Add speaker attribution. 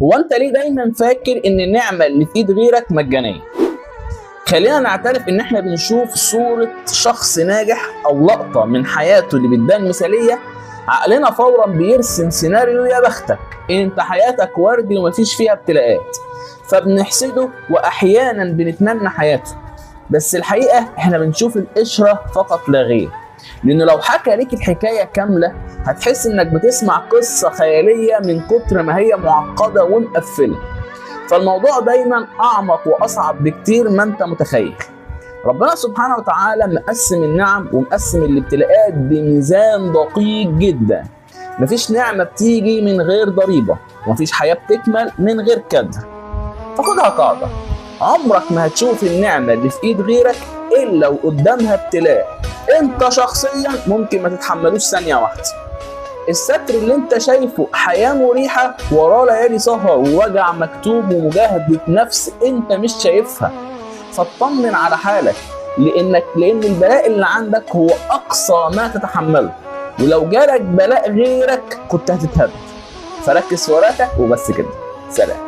Speaker 1: هو انت ليه دايما فاكر ان النعمة اللي في ايد غيرك مجانية؟ خلينا نعترف ان احنا بنشوف صوره شخص ناجح او لقطة من حياته اللي بتبان مثاليه، عقلنا فورا بيرسم سيناريو يا بختك انت حياتك وردي ومفيش فيها ابتلاءات، فبنحسده واحيانا بنتمنى حياته. بس الحقيقة احنا بنشوف القشرة فقط لا غير، لانه لو حكى ليك الحكاية كاملة هتحس انك بتسمع قصة خيالية من كتر ما هي معقدة ومقفله. فالموضوع دايما اعمق واصعب بكتير ما انت متخيل. ربنا سبحانه وتعالى مقسم النعم ومقسم الابتلاءات بميزان دقيق جدا. مفيش نعمه بتيجي من غير ضريبة، ومفيش حياة بتكمل من غير كدر. فخدها قاعدة، عمرك ما هتشوف النعمة اللي في ايد غيرك الا وقدامها ابتلاء انت شخصيا ممكن ما تتحملوش ثانية واحدة. الستر اللي انت شايفه حياة مريحه وراه ليالي سهر ووجع مكتوب ومجاهدة نفس انت مش شايفها. فاطمن على حالك، لان البلاء اللي عندك هو اقصى ما تتحمله، ولو جالك بلاء غيرك كنت هتتهد. فركز في ورقتك وبس كده. سلام.